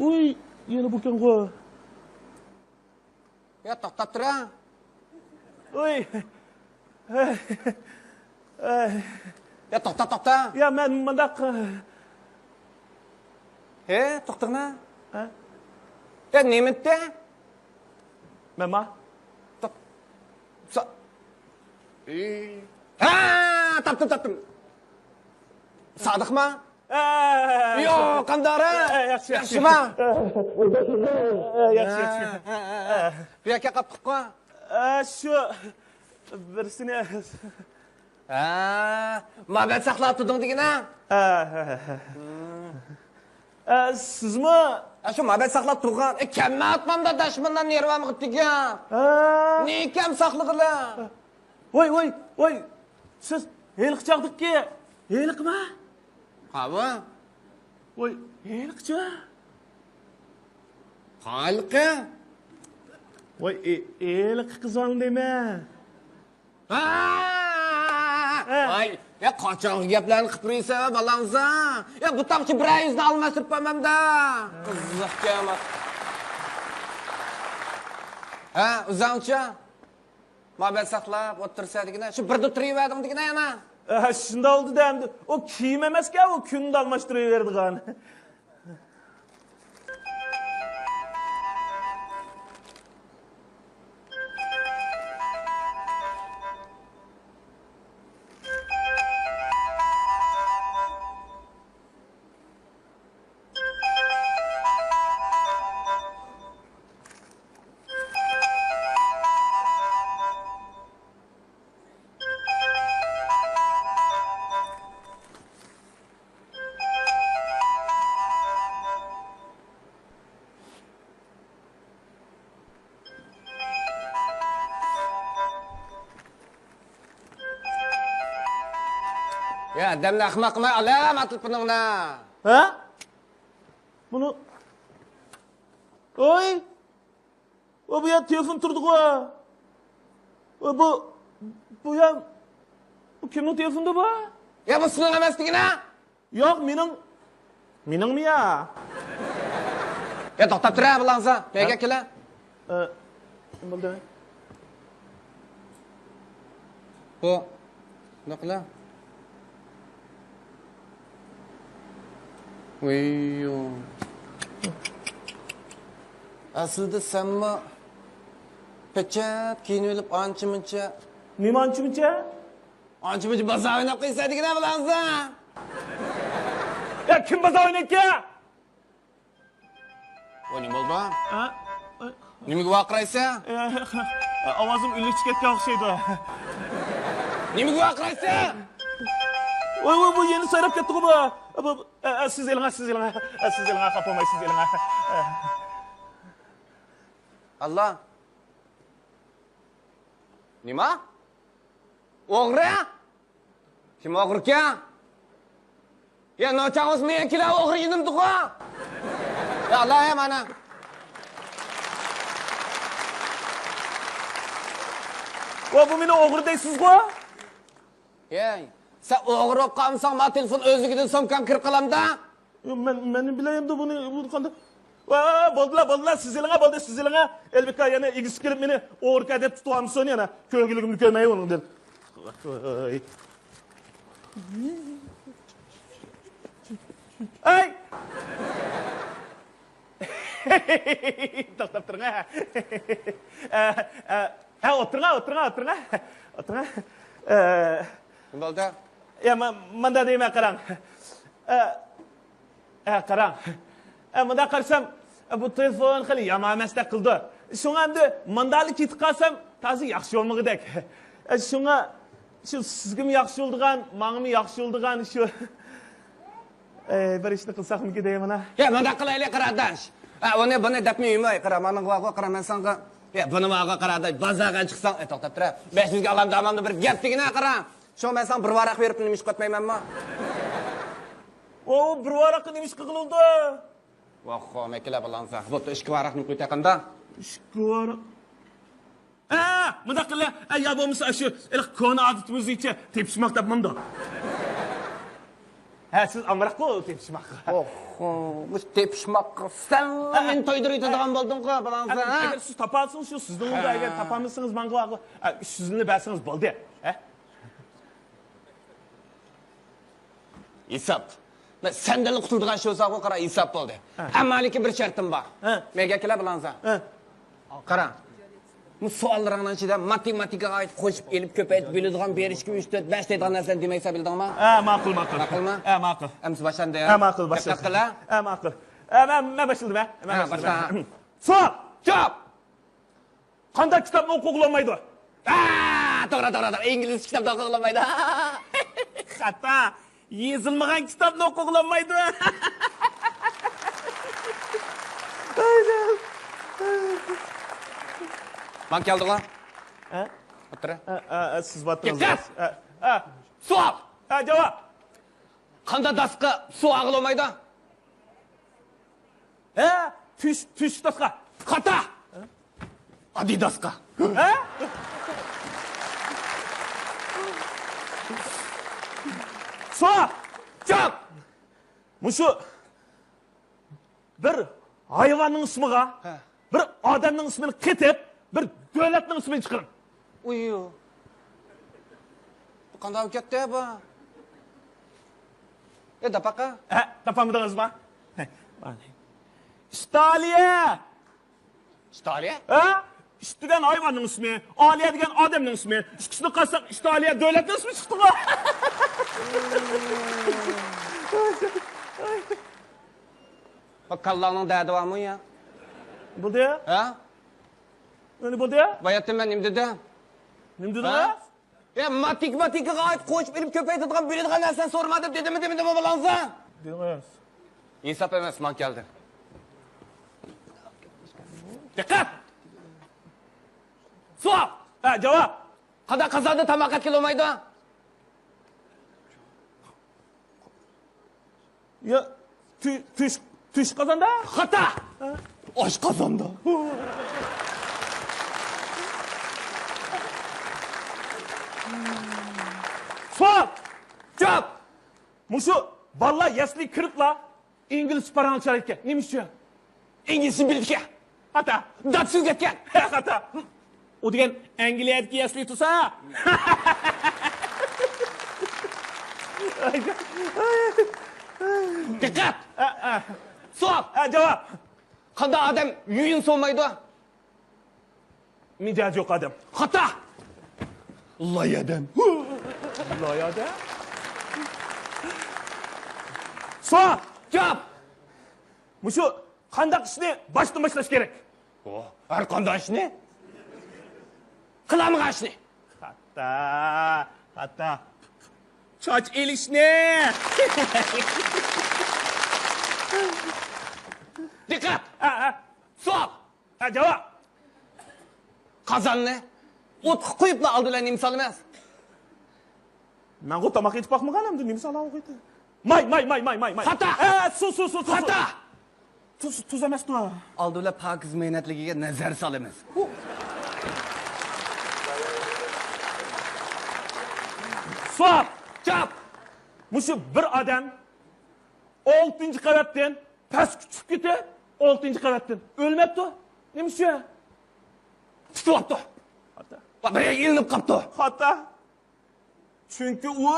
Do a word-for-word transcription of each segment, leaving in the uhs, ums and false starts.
ئۇي، يەنە بۇكەنغۇ. يا، توختاپ تۇرا. ئۇي. يا، توختا، توختا. يا، مەن مۇنداق. ھە، توختىغىنا. ھە؟ يا، نېمە ئېيتتى؟ مەن ما؟ توخ-، سا-، ئى. ھە، تاپتىم، تاپتىم. سادىقما؟ ھە، ياق، قانداق، ھە؟ ھە، ياخشى، ياخشى. ياخشىما؟ ھە، ياخشى، ياخشى. ھە، ھە، ھە. بۇ يەرگە قاپتۇققۇ. ھە، شۇ بىرسىنى. ھە، مابەت ساقلاپ تۇردۇڭ دېگىنە. ھە، ھە، ھە. ئە، سىزمۇ؟ ئە، شۇ مابەت ساقلاپ تۇرغان. ئە، كەممە ئاتمامدا دەشمىنلار نېرۋامغا تېگىپ. ھە. نېكەم ساقلىغىلى. ۋاي، ۋاي، ۋاي. سىز ھېلىقى چاغدىكى ھېلىقىما؟ قاۋۇ. ۋاي، ھېلىقىچۇ؟ قايلىقى؟ ۋاي، ئې-، ھېلىقى قىزىڭ دېمە. ھا! ھە. ۋاي، يا قاچانغى گەپلەرنى قىلىپ يۈرىسەن، بالاڭزا؟ يا بۇ تاپچى بىرەر يۈزنى ئالماشتۇرۇپ بەرمەمدە. قىزىق گەپ. ھە، ئۆزۈڭچە؟ مابەت ساقلاپ ئولتۇرسا دېگىنە، شۇ بىردە تۇرۇۋەردىڭ دېگىنە يەنە. ھە، شۇنداق بولدى-دە ئەمدى. ئۇ كىيىم ئەمەسكەن، ئۇ كۈندە ئالماشتۇرۇۋېرىدىغان. يا، ئادەمنى ئەخمەق قىلماي، ئالەم ئاتلىق بۇنىڭلا. ھە؟ بۇنى، ئوي! ئۇ بۇ يەردە تېلېفون تۇرىدىغۇ. ئۇ بۇ، بۇ يا، بۇ كىمنىڭ تېلېفونىدا بۇ؟ يا، بۇ سېنىڭ ئەمەس دېگىنە. ياق، مېنىڭ. مېنىڭمۇ يا؟ يا، توختاپ تۇرە، بۇلارسا. مەيگە كېلە. ئە، نېمە بولدى؟ بۇ، شۇنداقلا. ۋىييو. ئەسلىدە سەنمۇ پېچەت كىيىنىۋېلىپ ئانچە-مۇنچە. نېمە ئانچە-مۇنچە؟ ئانچە-مۇنچە بازار ئويناپ قويسا دېگىنە بۇلارسا. يا، كىم بازار ئوينايدىكەن؟ ۋاي، نېمە بولدى؟ ھە؟ نېمىگە ۋارقىرايسەن؟ ئاۋازىم ئۈنلۈك چىقىپ كەتكەن ئوخشايدۇ. نېمىگە ۋارقىرايسەن؟ ۋاي، ۋاي، بۇ يەنە سايراپ كەتتىغۇ بۇ. بۇ، بۇ، ئە، ئە، سىز ئېلىڭە، سىز ئېلىڭە. ئە، سىز ئېلىڭە، خاپا بولماي، سىز ئېلىڭە. ئە. ئاللا. نېمە؟ ئوغرى؟ كىم ئوغرىكەن؟ يا، نوچاڭ ئۆسمە يەكىلا ئوغرى ئىنىمدىغۇ؟ يا، ئاللا، يا، مانا. ۋە بۇ مېنى ئوغرى دەيسىزغۇ؟ يەي، سەن ئوغرى بولۇپ قالمىساڭ، ما تېلېفون ئۆزلۈكىدىن سومكامغا كىرىپ قالامدا. يو، مەن، مەن بىلەي ئەمدى بۇنى، بۇنى قانداق؟ ۋە، بولدىلا، بولدىلا، سىز ئېلىڭە، بولدى، سىز ئېلىڭە. ئەلبىكا يەنە ئىگىسى كېلىپ مېنى ئوغرىكەن دەپ تۇتۇۋالمىسۇن يەنە. كۆرگۈلۈكۈمنى كۆرمەي ئۇنىڭدىن. ۋاي. ئەي! توختاپ تۇرۇڭ، ھە. ئە، ئە، ھە، ئولتۇرۇڭ، ئولتۇرۇڭ، ئولتۇرۇڭ. ئولتۇرۇڭ. ئە، نېمە بولدى؟ يا، ما-، ماندا دەيمەن، قاراڭ. ئە، ئە، قاراڭ. ئە، مۇنداق قارىسام، ئە، بۇ تېلېفون خېلى يامان ئەمەستەك قىلىدۇ. شۇڭا ئەمدى ماندالا كېتىپ قالسام، تازا ياخشى بولمىغۇدەك. ئە، شۇڭا شۇ سىزگىمۇ ياخشى بولىدىغان، ماڭىمۇ ياخشى بولىدىغان شۇ، ئە، بىر ئىشنى قىلساقمىكىن دەيمەن ھە. يا، مۇنداق قىلايلى، قاراداش. ئە، ئۇنى، بۇنى دەپمۇ يۈرمەي، قارا، مانا بارغۇ، قارا، مەن ساڭا، يا، بۇنى بارغۇ، قاراداش، بازارغا چىقساڭ، ئە، توختاپ تۇرە. بەش يۈزگە ئالام دامامدا بىر گەپ دېگىنە، قارا. شۇ مەن ساڭا بىر ۋاراق بېرىپ نېمە ئىش قىلىۋەتمەيمەنمۇ؟ ئۇ بىر ۋاراققا نېمە ئىش قىلغىلى بولىدۇ؟ ۋاخخو، مەكىلە بالانسا. بوپتۇ، ئىككى ۋاراق نېمە قىلىۋېتەي قاندا؟ ئىككى ۋاراق. ئە، مۇنداق قىلە. ئە، يا بولمىسا شۇ، ئېلىق كونا ئادىتىمىز بويىچە تېپىشماق دەپ مۇنداق. ھە، سىز ئامراققۇ تېپىشماققا. ئوھو، مۇشۇ تېپىشماققا سەنلا مېنى تويدۇرۇۋېتىدىغان بولدۇڭغۇ، بالامسان، ھە؟ ئەگەر سىز تاپالىسىڭىز شۇ سىزنىڭ ئورنىدا، ئەگەر تاپالمىسىڭىز ماڭا بارغۇ. ھە، ئۈچ يۈزنى بەرسىڭىز بولدى. ھە؟ ھېساب. مەن سەندىنلا قۇتۇلىدىغان ئىش بولساغۇ، قارا، ھېساب بولدى. ھە. ئەمما لېكىن بىر شەرتىم بار. ھە. مەگە كېلە، بالامسان. ھە. قارا. بۇ سوئاللىرىڭنىڭ ئىچىدە ماتېماتىكىغا ئائىت قوشۇپ، ئېلىپ، كۆپەيتىپ، بۆلىدىغان، بېرىشكە ئۈچ، تۆت، بەش دەيدىغان نەرسىلەرنى دېمەيسەن، بىلدىڭما؟ ھە، ماقۇل، ماقۇل. ماقۇلما؟ ھە، ماقۇل. ئەمسە باشلاندى. ھە، ماقۇل، باشلاندى. دىققەت قىل، ھە. ھە، ماقۇل. ھە، مەن، مەن باشلىدىم، ھە. مەن ھە، باشلىدىم. باشلا. سوئال! جاۋاب! قانداق كىتابنى ئوقۇغىلى بولمايدۇ؟ ھە، توغرا، توغرا، توغرا. ئىنگلىزچە كىتابنى ئوقۇغىلى بولمايدۇ. خاتا. يېزىلمىغان كىتابنى ئوقۇغىلى بولمايدۇ. ماڭا كەلدىغۇ. ھە؟ ئوتتۇرا. ھە، ھە، ھە، سىز باتىرىڭىز. دىققەت! ھە، ھە. سوئال! ھە، جاۋاب! قانداق داسقا سۇ ئاغىلى بولمايدۇ؟ ھە؟ تۈش، تۈش داسقا. خاتا! ئاددىي داسقا. ھە؟ سوئال! جاۋاب! مۇشۇ بىر ھايۋاننىڭ ئىسمىغا ھە. بىر ئادەمنىڭ ئىسمىنى قېتىپ، بىر دۆلەتنىڭ ئىسمىنى چىقىرىڭ. ئۇيۇ. بۇ قانداق بولۇپ كەتتى بۇ؟ ئە، داپاقا. ھە، تاپالمىدىڭىزمۇ؟ ئىستالىيە! ئىستالىيە؟ ھە؟ ئىست دېگەن ھايۋاننىڭ ئىسمى، ئالىيە دېگەن ئادەمنىڭ ئىسمى. ئىككىسىنى قاتساق، ئىستالىيە دۆلەتنىڭ ئىسمى چىقتىغۇ. بۇ كاللاڭنىڭ دەردى بارمۇ يا؟ بولدى. ھە؟ ئەمدى بولدى. باياتتىن مەن نېمە دېدىم؟ نېمە دېدىڭىز؟ ھە؟ يا، ماتېماتىكىغا ئائىت قوشۇپ ئېلىپ كۆپەيتىدىغان، بۆلىدىغان نەرسىنى سورىما دەپ دېدىممۇ، دېمىدىممۇ، بالامسان؟ دېدىڭىز. ھېساب ئەمەس، ماڭا كەلدى. دىققەت! سوئال! ھە، جاۋاب! قانداق قازاندا تاماق ئەتكىلى بولمايدۇ؟ يا، تۈ-، تۈش، تۈش قازاندا؟ خاتا! ھە؟ ئاش قازاندا. سوئال! جاۋاب! مۇشۇ بالىلار يەسلىگە كىرىپلا ئىنگلىزچە پاراڭلىشالايدىكەن. نېمە ئۈچۈن؟ ئىنگلىزچە بىلىدىكەن. خاتا. دادىسى ئۆگەتكەن. خاتا. ئۇ دېگەن ئەنگلىيەدىكى يەسلى تۇرسا. دىققەت! ھە، ھە. سوئال! ھە، جاۋاب! قانداق ئادەم يۇيۇنسا بولمايدۇ؟ مىجەزى يوق ئادەم. خاتا! لاي ئادەم. لاي ئادەم. سوئال! جاۋاب! مۇشۇ قانداق ئىشنى باشتىن باشلاش كېرەك؟ ئو، ھەر قانداق ئىشنى؟ قىلالمىغان ئىشنى. خاتا، خاتا. چاچ ئېلىشنى. دىققەت! ھە، ھە. سوئال! ھە، جاۋاب! قازاننى ئوتقا قويۇپلا ئالدى بىلەن نېمە سالىمىز؟ مەنغۇ تاماق ئېتىپ باقمىغان ئەمدى نېمە سالاۋۇ قويدى؟ ماي، ماي، ماي، ماي، ماي، ماي. خاتا! ھە، سۇ، سۇ، سۇ، سۇ، سۇ. خاتا! سۇ، سۇ، تۇز ئەمەستۇ. ئالدى بىلەن پاكىز مېھنەتلىكىگە نەزەر سالىمىز. سوئال! جاۋاب! مۇشۇ بىر ئادەم ئالتىنچى قەۋەتتىن پەسكە چۈشۈپ كېتىپ، ئالتىنچى قەۋەتتىن ئۆلمەپتۇ. نېمە ئۈچۈن؟ تۇتۇۋاپتۇ. خاتا. بىر يەرگە ئىلىنىپ قاپتۇ. خاتا. چۈنكى ئۇ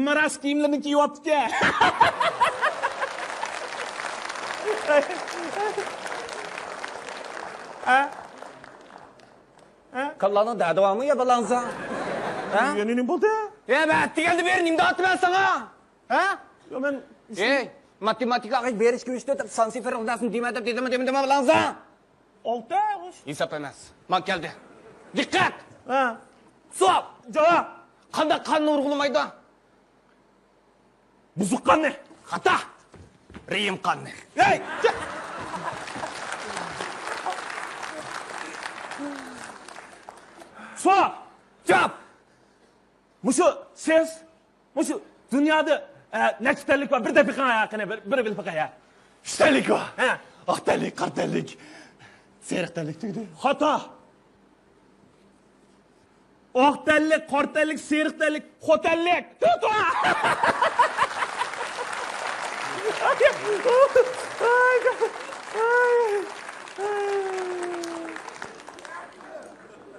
مىراس كىيىملىرىنى كىيىۋاپتىكەن. ھە؟ ھە؟ كاللاڭنىڭ دەردى بارمۇ يا بالامسان؟ ھە؟ يەنە نېمە بولدى؟ يا، مەن ئەتىگەندە بېرى نېمە دەۋاتىمەن ساڭا؟ ھە؟ يا، مەن ئەي، ماتېماتىكىغا بېرىشكە ئۈچ تۆت دەپ سان سىفىر ئۇنداسىنى دېمە دەپ دېدىممۇ، دېمىدىممۇ، بالامسان؟ ئالتە، ئۇش. ھېساب ئەمەس. ماڭا كەلدى. دىققەت! ھە. سوئال! جاۋاب! قانداق قاننى ئۇرغۇلىمايدۇ؟ بۇزۇق قاننى. خاتا! رېھىم قاننى. ھەي! سوئال! جاۋاب! مۇشۇ سىز، مۇشۇ دۇنيادا، ئە، نەچچە تەنلىك بار؟ بىر دەپ بېقىڭ ھە، قېنى، بىر، بىر بىلىپ بېقىڭ ھە. ئۈچ تەنلىك بار. ھە. ئاق تەنلىك، قارا تەنلىك، سېرىق تەنلىك تۈگىدى. خاتا. ئاق تەنلىك، قارا تەنلىك، سېرىق تەنلىك، خو تەنلىك. تۇ، تۇ.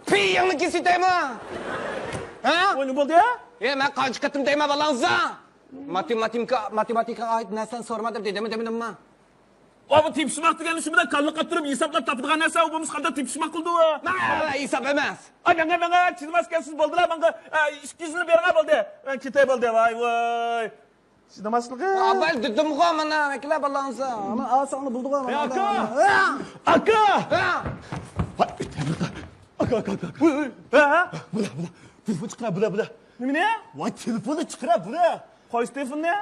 پىيىڭنى كېسىۋېتەيمۇ؟ ھە؟ ۋاي، نېمە بولدى؟ ئە، مەن قانچە قېتىم دەيمەن بالىڭىزغا؟ ماتېماتىكا، ماتېماتىكىغا ئائىت نەرسىنى سورىما دەپ دېدىممۇ، دېمىدىممۇ؟ ئاۋۇ تېپىشماق دېگەن ئىش بىلەن كاللا قاتۇرۇپ ھېسابلاپ تاپىدىغان نەرسە، ئۇ بولمىسا قانداق تېپىشماق قىلىدۇ ئۇ؟ مانا ھېساب ئەمەس. ئاي، ماڭا، ماڭا، چىدىماسكەنسىز بولدىلا، ماڭا، ئە، ئىككى يۈزنى بېرىڭە بولدى. مەن كېتەي بولدى، ۋاي، ۋاي. چىدىماسلىقى. ئاۋۋال دېدىمغۇ مانا، ئەكىلە بالىڭىزنى. مانا ئالساڭلار بولدىغۇ مانا. ئاكا! ئاكا! ۋاي، ئاكا، ئاكا، ئاكا. ۋاي، ۋاي. ھە، ھە. بۇلا، بۇلا. تېلېفون چىقىرە، بۇلا، بۇلا. نېمىنى؟ ۋاي، تېلېفوننى چىقىرە، بۇلا. قايسى تېلېفوننى؟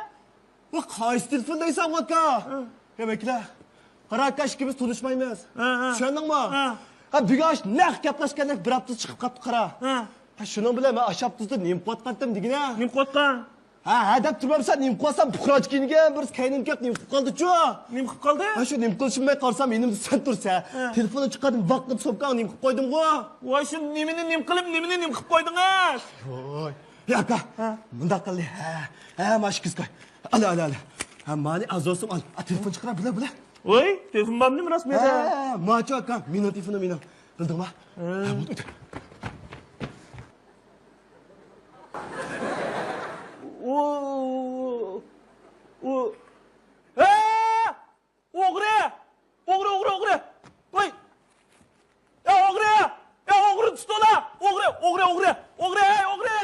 ۋاي، قايسى تېلېفون دەيسەن، ئاكا؟ ھە. يا، مەكلە. قارا، ئاكا، ئىككىمىز تونۇشمايمىز. ھە، ھە. چۈشەندىڭمۇ؟ ھە. ھە، بۈگۈن ئاشۇ نەق گەپلەشكەندەك بىر ھەپتە چىقىپ قاپتۇ، قارا. ھە. ھە، شۇنىڭ بىلەن مەن ئاشۇ ھەپتىدە نېمە قىلىۋاتقانتىم دېگىنە. نېمە قىلىۋاتقان؟ ھە، ھە دەپ تۇرمامسەن، نېمە قىلىۋاتسام، پۇقراچە كىيىنگەن، بىرسى كەينىمگە كېلىپ نېمە قىلىپ قالدىچۇ؟ نېمە قىلىپ قالدى؟ ھە، شۇ نېمە قىلىشىمنى بىلمەي قارىسام، يېنىمدا سەن تۇرسەن. ھە. تېلېفوننى چىقاردىم، ۋاققىدە سومكاڭغا نېمە قىلىپ قويدۇمغۇ؟ ۋاي، شۇ نېمىنى نېمە قىلىپ، نېمىنى نېمە قىلىپ قويدۇڭىز؟ ۋاي. يا، ئاكا، ھە. مۇنداق قىلدى. ھە، ھە، مانا شۇ كىسكاي. ئالا، ئالا، ئالا. ھە، مانى ئازدۇرسۇم ئال. ئا، تېلېفون چىقىرە، بىلە، بىلە. ۋاي، تېلېفون بارمۇ راست مەندە؟ ھە، ماچۇ ئاكا، مېنىڭ تېلېفونۇم مېنىڭ. بىلدىڭما؟ ھە. ھە، بولدى، ئۆتە. ئۇ، ئۇ، ھە! ئوغرى! ئوغرى، ئوغرى، ئوغرى! ۋاي! يا ئوغرى! يا ئوغرى تۇتۇڭلار! ئوغرى، ئوغرى، ئوغرى! ئوغرى، ھەي، ئوغرى!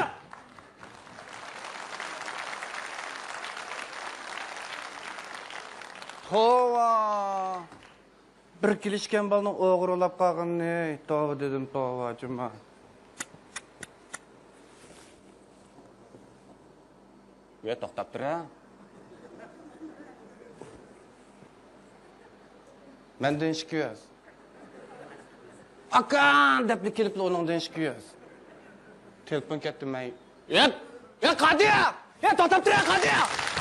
توۋا! بىر كېلىشكەن بالىنى ئوغرىلاپ قالغىنىنى توۋا دېدىم، توۋا، جۇما. يا، توختاپ تۇر ھە. مەندىن ئىككى يۈز. ئاكا دەپلا كېلىپلا ئۇنىڭدىن ئىككى يۈز. تېلېفون كەتتى، مەن. يا، يا، قادىيە! يا، توختاپ تۇر ھە، قادىيە!